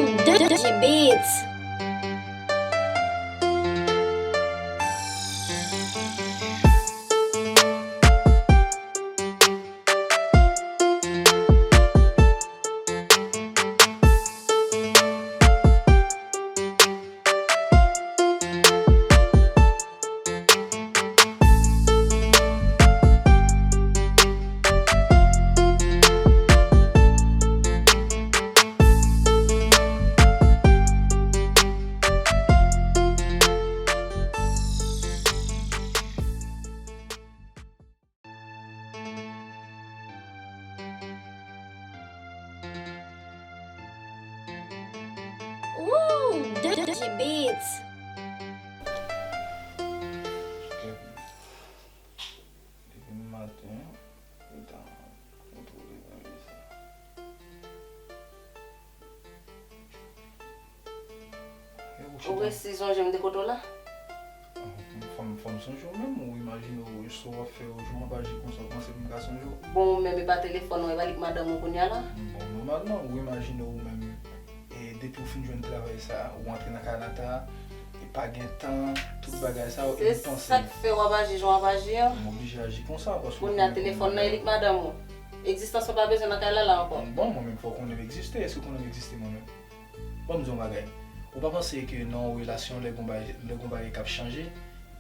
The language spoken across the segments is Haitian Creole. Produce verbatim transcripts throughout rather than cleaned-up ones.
Dutchy Beats. Ooh, Dutchy Beats. Depi maten, ou ta kontwole bagay sa. Ou resi sonje m de kote w la? Fò m, fò m sonje w menm, ou imajine w, sa w ap fè yo, jan w ap aji konsa, ou panse m ka sonje w? Bon, ou menm e pa telefòn ou, e pa li k madanm ou kounye a la? Bon, nòmalman, ou imajine w menm, e depi w fin jwenn travay sa, ou antre nan kay la ta, e pa gen tan, tout bagay sa yo, e panse. Se sa k fè w ap aji jan w ap aji an? M oblije aji konsa, paske ou konnen kounye a. Kounye a telefòn nan, e li k madanm ou. Egzistans ou pa bezwen nan kay la la ankò. Bon, mwen menm fò w konnen m egziste, èske w konnen m egziste mwen menm? Ban m di w yon bagay. Ou pa panse ke nan yon relasyon, lè gon bagay, lè gon bagay k ap chanje,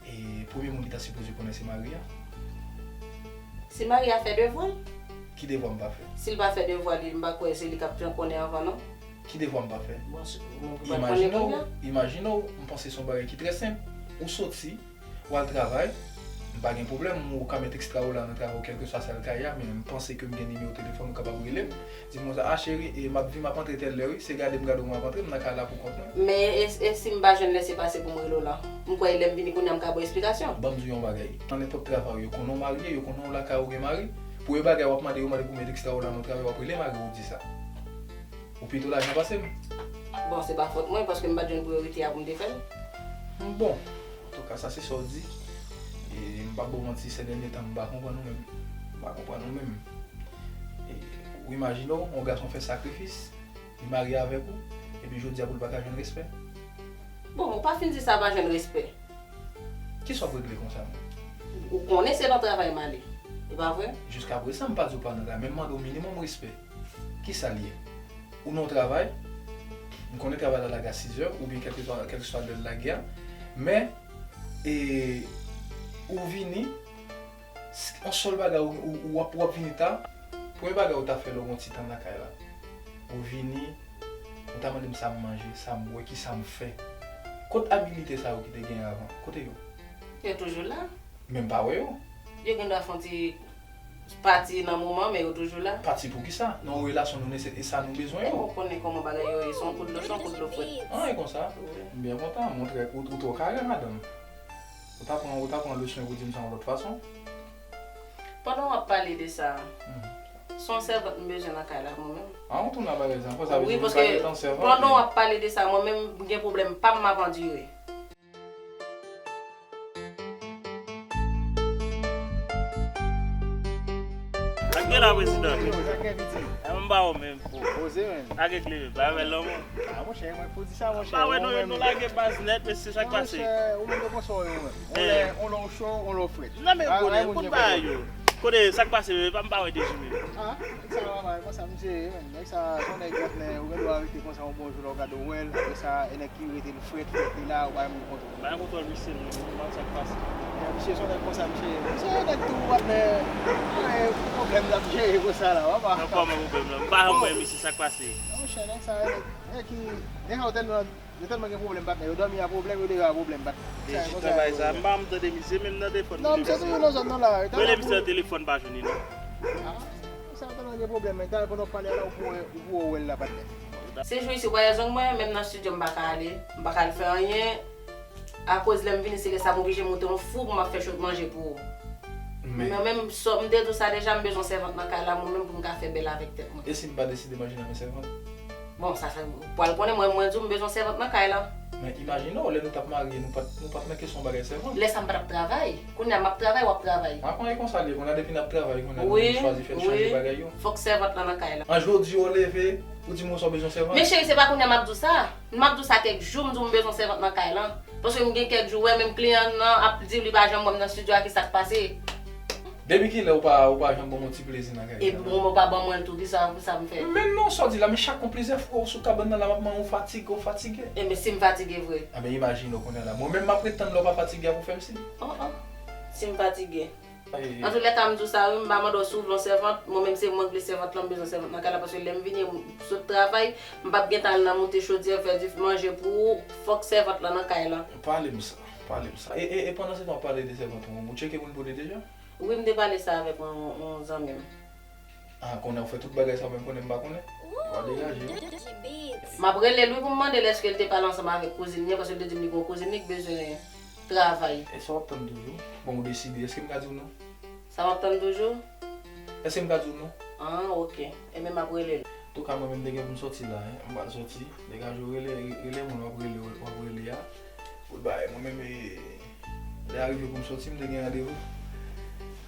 e premye moun ki ta sipoze konnen se mari a? Si mari a fè devwa l. Ki devwa m pa fè? Si l pa fè devwa li, m pa kwè se li k ap konnen anvan non. Ki devwa m pa fè? Bon, si, bon, pou pa konnen kounye a. Imajine w, imajine w, m panse se yon bagay ki trè senp. Ou soti, w al travay, m pa gen pwoblèm, ou ka met ekstra ou la nan travay ou, kèlkeswa sa l ka ye a, men m panse ke m gen nimewo telefòn ou kapab rele m, di m konsa, a cheri, e m ap vin, m ap antre tèl lè wi, se gade m gade w m ap antre, m nan kay la pou kont mwen. Men e, e si m pa jwenn lè se pase pou m rele w la? M kwè lè m vini kounye a m ka ba w esplikasyon. Ban m di w yon bagay, nan nenpòt travay yo konnen w marye, yo konnen w lakay ou gen mari, premye bagay w ap mande yo, mande pou w met ekstra ou la nan travay, w ap rele mari w di sa. Ou pito lajan pase m. Bon, se pa fòt mwen, paske m pa t jwenn priyorite a pou m te fè l. Bon, antouka, sa se sa w di. E m p ap ba w manti, sè dènye tan, m pa konprann ou menm. M pa konprann ou menm. E, ou imajine w, yon gason fè sakrifis, li marye avèk ou, epi jodi a pou l pa ka jwenn respè. Bon, ou pa fin di sa pa jwenn respè. Kisa w ap regle konsa menm? Ou konnen se nan travay m ale, e pa vre? Jiskaprezan, m pa di w pa nan travay, men m mande w minimòm respè. Kisa l ye? Ou nan yon travay, m konnen travay la lage a sizè, oubyen kèlkeswa, kèlkeswa lè l lage a, men, e, ou vini, s-, yon sèl bagay, ou, ou, ou ap, ou ap vini ta, premye bagay ou ta fè lè w gen yon ti tan nan kay la, ou vini, ou ta mande m sa m manje, sa m bwè, kisa m fè. Kot abilite sa yo ki te genyen avan? Kote yo? Yo toujou la. Men m pa wè yo. Yo gendwa fè yon ti pati nan moman, men yo toujou la. Pati poukisa? Nan yon relasyon nou nesesè, e sa nou bezwen yo. Ou konnen kòman bagay yo ye, se yon kout dlo cho, yon kout dlo frèt. An, e konsa? Wi. M byen kontan, montre ou, ou twò kare, madanm. Ou ta pran, ou ta pran leson pou di m sa yon lòt fason. Pandan w ap pale de sa, hmm, se yon sèvant m bezwen nan kay la mwen menm. An, ou tounen a bagay sa ankò, sa vle di ou pa gen tan sèvant. Wi, paske pandan w ap pale de sa, mwen menm, m gen pwoblèm pa m m ap andire. Sa k gen la, prezidan? Sa k gen, Piti? A, m pa wè w menm. Poze, men. Sa k gen, Kleve? Pa wè lanmou. A, monchè, mwen pou di sa, monchè. M pa wè nou, nou lage baz nèt, mesye, sa k pase? Monchè, ou menm yo konsa w ye, ou menm. On lè, on lè w cho, on lè w frèt. Non, men konnen, konn bagay yo. Kote, sa k pase, men, pa m pa wè Dejime. A, nèg sa, papa, e konsa misye ye, men. Nèg sa, se yon nèg granmè, ou gen dwa rete konsa yon bon jou, lè w gade w wè l, apre sa, e nèg ki rete l frèt, frèt li la, ou pa menm gen kontwòl. Pa gen kontwòl misye, non, men, m pa konn sa k pase. E, misye se yon nèg konsa, misye, misye se yon nèg tou, patnè, e, pwoblèm l ap jere konsa la, papa. Nan kòman pwoblèm lan? M pa janm wè misye, sa k pase? Monchè, nèg sa, nèg, nèg ki, nèg sa yo tèlman Yo tèlman gen pwoblèm, patnè. Yo dòmi a pwoblèm, yo leve a pwoblèm, patnè. Sa e konsa yo ye. M pa janm tande misye, menm nan telefòn. Non, misye toujou nan zòn nan la. Rele misye nan telefòn, pa jwenn li, non. A, sa tèlman gen pwoblèm, men talè pandan w ap pale a la, ou pou wè, ou pou wè l la, patnè. Se jou isi, ou pa wè zong mwen, menm nan estidyo m pa ka ale, m pa ka al fè anyen. Akoz lè m vini, se lè sa m oblije moute yon fou pou m ap fè cho manje pou ou. Men. Men menm, m te di w sa deja, m bezwen sèvant nan kay la, mwen menm, pou m ka fè bèl avèk tèt mwen. E si m pa deside manje nan men sèvant? Bon, sa, sa, ou pral konnen, mwen, mwen di w m bezwen sèvant nan kay la. Men imajine w, lè nou t ap marye, nou pa t, nou pa t nan kesyon bagay sèvant. Lè sa m pa t ap travay. Kounye a m ap travay, w ap travay. A, konnen konsa l ye, kounye a depi n ap travay, kounye a nou chwazi fè chanje bagay yo. Fòk sèvant lan nan kay la. An jodi w leve, ou di m ou sa w bezwen sèvant. Men cheri, se pa kounye a m ap di w sa. M ap di w sa kèk jou, m di w m bezwen sèvant nan kay lan. Paske m gen kèk jou, wè, menm kliyan nan ap di li pa janm wè m nan estidyo a, ki sa k pase. Depi kilè ou pa, ou pa janm ban m yon ti plezi nan kay la? E bon, ou pa ban mwen l tou, kisa, kisa m fè? Men non, sa w di la, men chak yon plizyè fwa ou sou kabann nan la, m ap mande w fatige, ou fatige. E men si m fatige vre? A ben imajine w kounye a la. Mwen menm m ap ret tann lè w pa fatige a pou fè m siy. Oh, oh. Si m fatige. Antoulèka, m di w sa wi, m pa mande w si w vle yon sèvant, mwen menm se mwen k vle sèvant lan, m bezwen sèvant nan kay la, paske lè m vini, m sot travay, m p ap gentan al nan moute chodyè, fè di manje pou ou, fòk sèvant lan nan kay lan. Pale m sa, pale m sa. E, e, e pandan se tan w ap pale de sèvant ou, ou tcheke moun pou li deja? Wi, m te pale sa avèk yon, yon zanmi m. A, konnen w fè tout bagay sa menm konnen m pa konnen? Wa degaje wi. M ap rele l wi pou m mande l èske l te pale ansanm avèk kouzin li an, paske l te di m li gen yon kouzin li k bezwen travay. E sa w ap tann toujou? Bon, ou deside, èske m ka di w non? Sa w ap tann toujou? Èske m ka di w non? An, oke. Enben m ap rele l. Antouka, mwen menm m te gen pou m soti la, en. M pral soti. Degaje w rele, rele moun w ap rele, w ap rele a. Pou l bay, mwen menm, e, lè a rive pou m soti, m te gen randevou.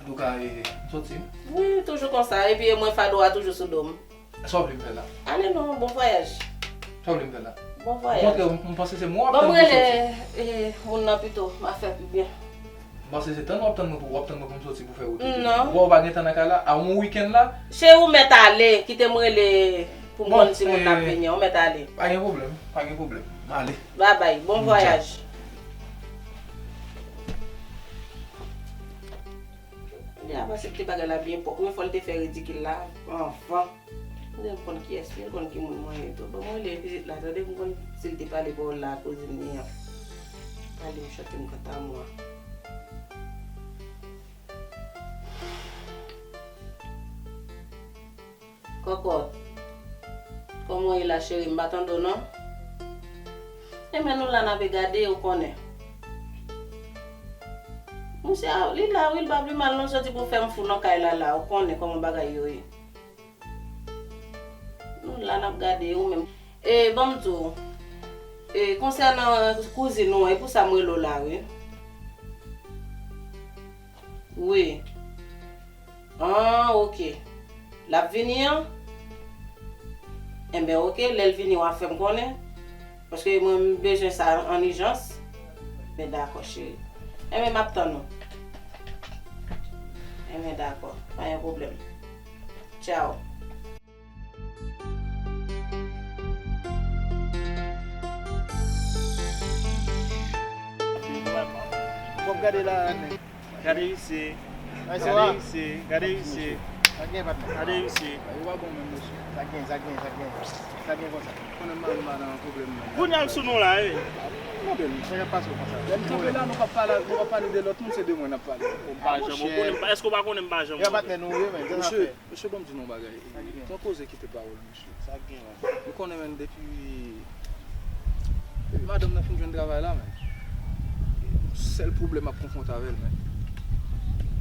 Antouka, e, m soti. Wi, toujou konsa. Epi e mwen fado a toujou sou do m. Sa w vle m fè la? Ale non, bon vwayaj. Sa w vle m fè la? Bon vwayaj. Okontrè, m, m panse se mwen w ap tann pou soti. Ban m rele, e, moun nan pito, m a fè pi byen. M panse se tann w ap tann mwen pou, w ap tann mwen pou m soti pou fè wout ou. Non. Ou wè w pa gen tan nan kay la, a yon wikenn la. Cheri, ou mèt ale, kite m rele pou m konn si moun nan ap vini an, ou mèt ale. Pa gen pwoblèm, pa gen pwoblèm. M ale. Babay, bon vwayaj. Li avanse kite bagay la byen pwòp, men fò l te fè ridikil la anvan. Tande m konn kiyès li, l konn ki moun mwen ye tou. Bon, mwen rele pitit la, tande m konn si l te pale pawòl la a kouzin li an. Pale m chante m kanta mwa. Kòkòt. Kòman w ye la cheri? M pa tande w non. Enben nou la n ape gade, ou konnen. Misye a, li la wi, li pa pi mal non, soti pou fè m fou nan kay la la, ou konnen kòman bagay yo ye. Nou la n ap gade, ou menm. E, ban m di w, e, konsènan kouzin ou an, e pou sa m rele w la wi. Wi. An, oke. L ap vini an? Enben, oke, lè l vini, w a fè m konnen. Paske mwen, m bezwen sa an ijans. Men dakò, cheri. Enben, m ap tann ou. Enben, dakò. Pa gen pwoblèm. Tchaw. W ap gade la, nèg. Gade isi. Gade isi. Gade isi. Sa gen, patnè? Gade isi. Yo pa bon menm, mesye. Sa gen, sa gen, sa gen. Sa gen konsa. Konnen m pa, m pa nan pwoblèm menm. Kounye a l sou nou la, wi. Mande l. Sa k ap pase w konsa? Lè m kanpe la, nou p ap pale, nou p ap pale de lòt moun, se de mwen n ap pale. M pa janm konnen, èske w pa konnen m pa janm. Yo patnè nou, wi, men. Mesye, mesye, ban m di nou yon bagay. Pran koze kite pawòl, mesye. Sa gen la. Ou konnen, menn, depi, depi madanm nan fin jwenn travay la, menn, sèl pwoblèm m ap konfwonte avè l, menn.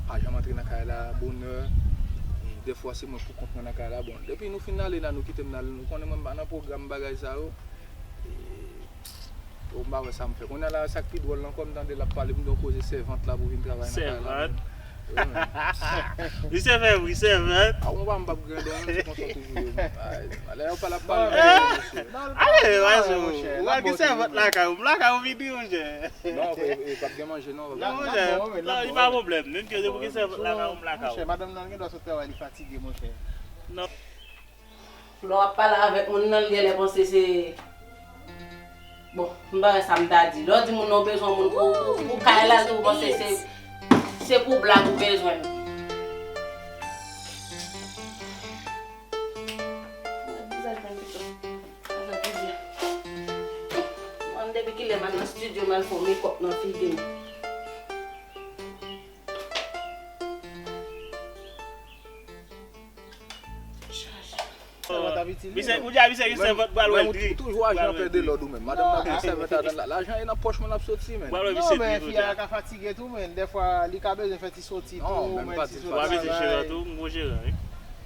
Pa janm antre nan kay la bonè. E dèfwa se mwen pou kont mwen nan kay la. Bon, depi nou fin ale la, nou kite m nan, nou konnen mwen m pa nan pwogram bagay sa yo. E, bon, m pa wè sa m fè. Kounye a la, sa k pi dwòl ankò, m tande l ap pale m de yon koze sèvant la pou vin travay nan kay la. Sèvant? Wi, men. Misye fè wi, sèvant. A, bon, pa m p ap grandè, menm se konsa w toujou ye. Ay, lè yo pale ap pale, mesye. Ale, wè, monchè, ou wè ki sèvant lakay ou, m lakay ou vini, monchè. Non, e, e, p ap gen manje, non, papa. Non, monchè, non, li pa pwoblèm. Menm ke depi ki sèvant lakay ou, m lakay ou. Monchè, madanm nan gen dwa sot travay, li fatige, monchè. Non. Lè w ap pale avèk moun nan, l genlè panse se, bon, m pa wè sa m ta di. Lè w di moun nan w bezwen moun pou, pou, pou kay la, tou w panse se, se pou blag ou bezwen l. Vizaj mwen pito. Sa fè plizyè. Mwen depi kilè m al nan estidyo, m al fè yon mekòp nan figi m. Misye, ou di a misye gen sèvant pral wè l dri. Ou toujou aji an pè de lòd ou menm. Madanm nan gen sèvant ladan l. Lajan e nan pòch mwen l ap soti, menn. Pral wè misye dri jodi a. Non, men fi a ka fatige tou, menn. Dèfwa, li ka bezwen fè ti soti tou, menn, ti soti travay. Pral vizite jeran tou, m gon jeran, wi.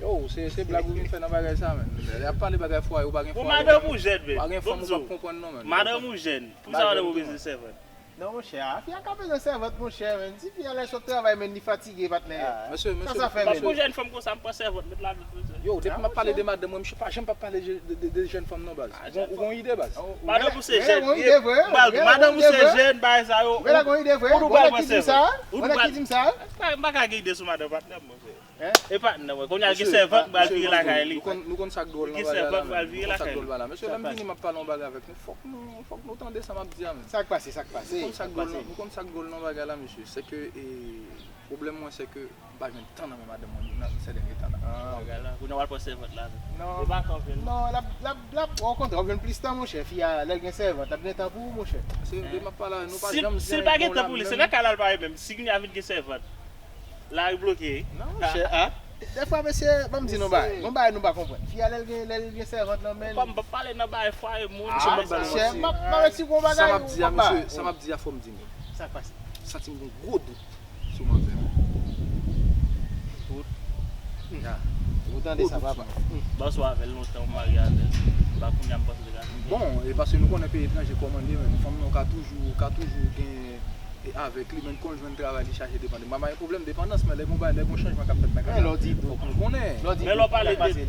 Yo, se, se blag ou vin fè nan bagay sa, menn. Y ap pale bagay fwaye, ou pa gen fwaye. Bon, madanm ou jèn, menn. Pa gen fanm ou p ap konprann, non, menn. Madanm ou jèn. Pou sa madanm ou bezwen sèvant? Non, monchè, a, fi a ka bezwen sèvant, monchè, menn. Ti fi a lè sot travay, menn, li fatige, patnè. Mesye, mesye, sa sa fè, menn? Pou jèn fanm konsa, m pran sèvant, met lavi pou zòt. Yo, depi m ap pale de madanm mwen, misye pa janm p ap pale de, de, de, de jèn fanm, non, baz. Ou gon, ou gon ide, baz? Madanm ou se jèn, madanm ou se jèn, bagay sa yo. Ou tou pral pran sèvant. Ou tou pral. M pa ka gen ide sou madanm patnè m, monchè. E patnè mwen, kounye a l gen sèvant, pral vire lakay li. Nou konn, nou konn sa k dwòl nan bagay la, men. Nou konn sa k dwòl bagay la. Mesye, lè m vini, m ap pale yon bagay avèk nou, fòk nou, fòk nou tande sa m ap di a, men. Sa k pase, sa k pase? Nou konn sa k dwòl nan, nou konn sa k dwòl nan bagay la, mesye. Se ke, e, pwoblèm mwen, se ke m pa jwenn tan nan men madanm mwen nan sè dènye tan la. Bagay la, kounye a w al pran sèvant la, men. Non. E pa kanpe, non. Non, l ap, l ap, l ap, okontrè, w ap jwenn plis tan, monchè. Fi a, lè l gen sèvant, l ap gen tan pou ou, monchè. Se de m ap pale avè nou, pa janm di anyen pou l la menm. Si l pa gen tan pou li, se nan kay la l pa ye menm. Si kounye a vin gen sèvant, lari bloke wi. Non, monchè, a. Dèfwa, mesye, ban m di nou bagay. Gon bagay nou pa konprann. Fi a, lè l gen, lè l gen sèvant nan men l. Kòm m p ap pale nan bagay fwaye moun. A, monchè, m ap, m ap, si gon bagay ou p ap ba. Sa m ap di a, fò m di nou. Sa k pase? Santi m gon gwo dout sou manzè. Dout? Ya. Ou tande sa, papa? Bon, sou avè l lontan, ou marye avè l. Pa kounye a m panse li ka vin. Bon, e paske nou konnen peyi etranje kòman l ye, men fanm nan ka toujou, ka toujou gen e avèk li, men l konn jwenn travay, li chache depande. M pa gen pwoblèm depandans, men lè gon bagay, lè gon chanjman k ap fèt nan kay la, fòk nou konnen. Men lè w pale de, mesye,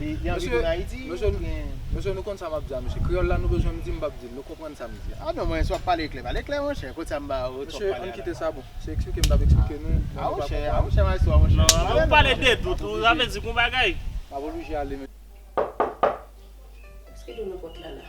mesye, nou konn sa m ap di a, mesye. Kreyòl la, nou bezwen m di, m p ap di l. Nou konprann sa m di a. A non, mwen, si w ap pale klè, pale klè, monchè. Kote sa m ba ou, si w ap pale a la. Mesye, ann kite sa, bon. Se eksplike m t ap eksplike nou, men nou pa konprann. A, monchè, majestwa, monchè. Non, lè w pale de dout, ou, sa vle di gon bagay. M ap oblije ale, men. Èske dlo nan pòt la la?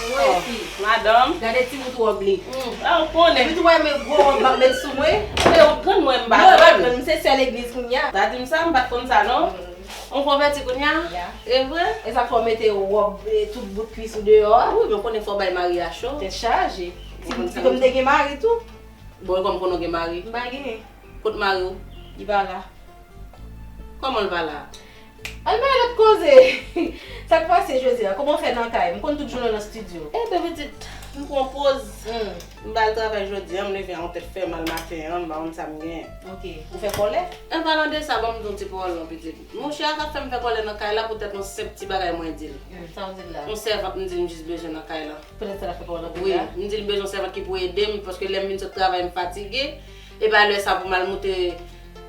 Mwen fi. Madanm. Gade ti bout wòb li. Hmm, a, ou konnen. Epi tou wè men gwo wòb m ap met sou mwen. Ou te yon grann mwen m pa konn. Non, men m se sè legliz kounye a. Ta di m sa, m pa t konn sa non. Hmm. Ou konvèti kounye a? Ya. E vre? E sa k fè w mete wòb, e, tout bout kwis ou deyò a? Wi, men w konnen fò w bay mari a cho. Tèt chaje. Ti, ti kòm te gen mari tou. Bon, e kòm konnen w gen mari? M pa genyen. Kot mari w? Li pa la. Kòman l pa la? Ann bay lòt koze. Sa k pase jodi a? Kòman w fè nan kay? M konn tout jounen w nan estidyo. Enben pitit, m pran poz. Hmm. M pa al travay jodi a, m leve a yon tèt fè mal maten an, m pa konn sa m gen. Ok. Ou fè kòlè? An palan de sa, ban m di w yon ti pawòl non pitit. Monchè a ka fè m fè kòlè nan kay la poutèt yon senp ti bagay mwen di l. Hmm, sa w di l la? Yon sèvant m di l m jis bezwen nan kay la. Petèt sa l ap fè kòlè nan kay la? Wi, m di l bezwen yon sèvant ki pou ede m, paske lè m vin sot travay m fatige. E pa lè sa pou m al moute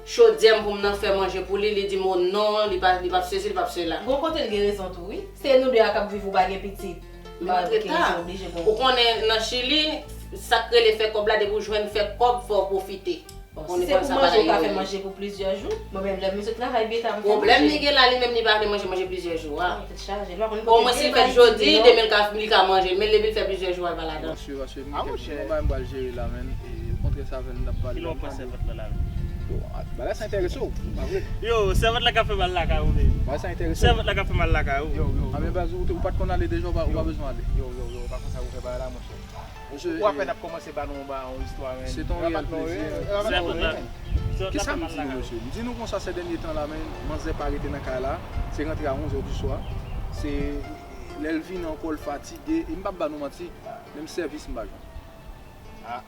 chodyè m pou m nan fè manje pou li, li di m o non, li pa, li p ap sesi, li p ap sela. Gon kote l gen rezon tou wi. Se nou de a k ap viv, ou pa gen pitit. Li antre ta. Ou konnen nan Chili, sa k rele fè kòb la, depi w jwenn fè kòb, fò w pwofite. Bon, si se pou manje, ou ka fè manje pou plizyè jou. Mwen menm, lè m sot travay byen ta, m fè manje. Pwoblèm li gen la, li menm li pa vle manje, manje plizyè jou a. Omwen si l fèt jodi, demen li ka, li ka manje l, men depi l fè plizyè jou a, l pa ladan. Mesye, paske m gen yon bagay m pral jere la, menn. E, okontrè, sa avè l m t ap pale la. Kilè w pran sèvant lan la menm? Yo, a, bagay sa enterese w, pa vre? Yo, sèvant la ka fè mal lakay ou menm. Bagay sa enterese w. Sèvant la ka fè mal lakay ou. Yo, yo, yo. Anben baz, ou te, ou pa t konn ale deja, ou pa, ou pa bezwen ale. Yo, yo, yo, pa konsa ou fè bagay la, monchè. Ou apèn ap kòmanse ba nou ba yon istwa, menn. Se t on reyèl plezi. Kisa m di nou, mesye? M di nou konsa, sè dènye tan la, menn, manzè pa rete nan kay la. Se rantre a onz è di swa. Se lè l vini ankò, l fatige. E m p ap ba nou manti, menm sèvis m pa jwenn. A.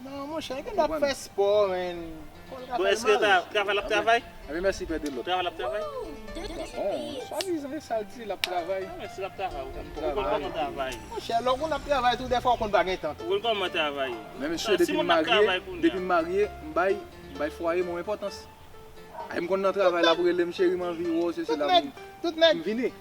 Non, monchè, gen dwa ap fè spò, menn. Bon, èske travay l ap travay? Anben mèsi, pè de lòt. Travay l ap travay? Bon, swadizan, e sa l di, l ap travay. A, men si l ap travay, ou konn kòman travay. Monchè, lè w konn ap travay tou, dèfwa w konn pa gen tan tou. Ou konn kòman travay. Men mesye, depi m marye, depi m marye, m bay, m bay fwaye m yon enpòtans. Ay, m konn nan travay, l ap rele m, cheri, m anvi wè w, se sela, m vini.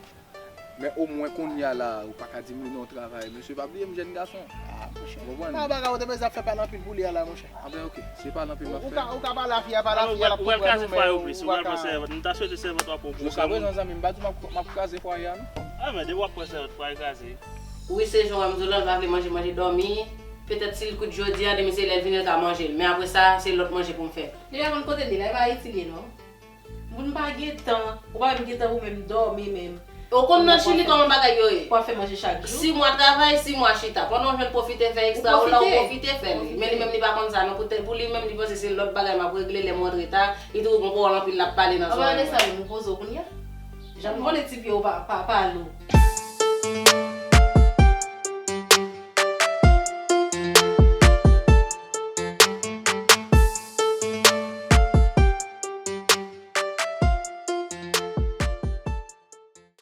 Men omwen kounye a la, ou pa ka di m li nan yon travay. Mesye, pa bliye m jèn gason. A, monchè. Ou konprann? Nan bagay ou te bezwen ap fè pale anpil pou li a la, monchè. Anben, oke. Se pale anpil m ap fè. Ou ka, ou ka pale a fi a, pale a fi a, l ap konprann ou, men ou pa ka. M ta swete sèvant w ap pran pou ou. Jiska prezan, zanmi m, m pa di w m ap, m ap kraze fwaye a, non. A, men depi w ap pran sèvant, fwaye kraze. Wi, se jan w wè m di w lan, l pa vle manje, manje dòmi. Petèt si l kwit jodi a, demen se lè l vini, l ka manje l. Men apre sa, se lòt manje pou m fè. Li pa konn kote l ye la, e pa Ayiti l ye, non. Moun pa gen tan, ou pa menm gen tan pou menm dòmi menm. Ou konn nan Chili kòman bagay yo ye? Pou ap fè manje chak jou? Sis mwa travay, sis mwa chita. Pandan w jwenn pwofite fè ekstra ou la, ou pwofite fè li. Men li menm li pa konn sa non, pou tè-, pou li menm li panse se lòt bagay m ap regle lè m rantre ta, li twouve m gon pawòl anpil l ap pale nan zòrèy mwen. Anpale de sa menm, ou poze w kounye a? Jan m konnen ti pye w pa, pa, pa lou.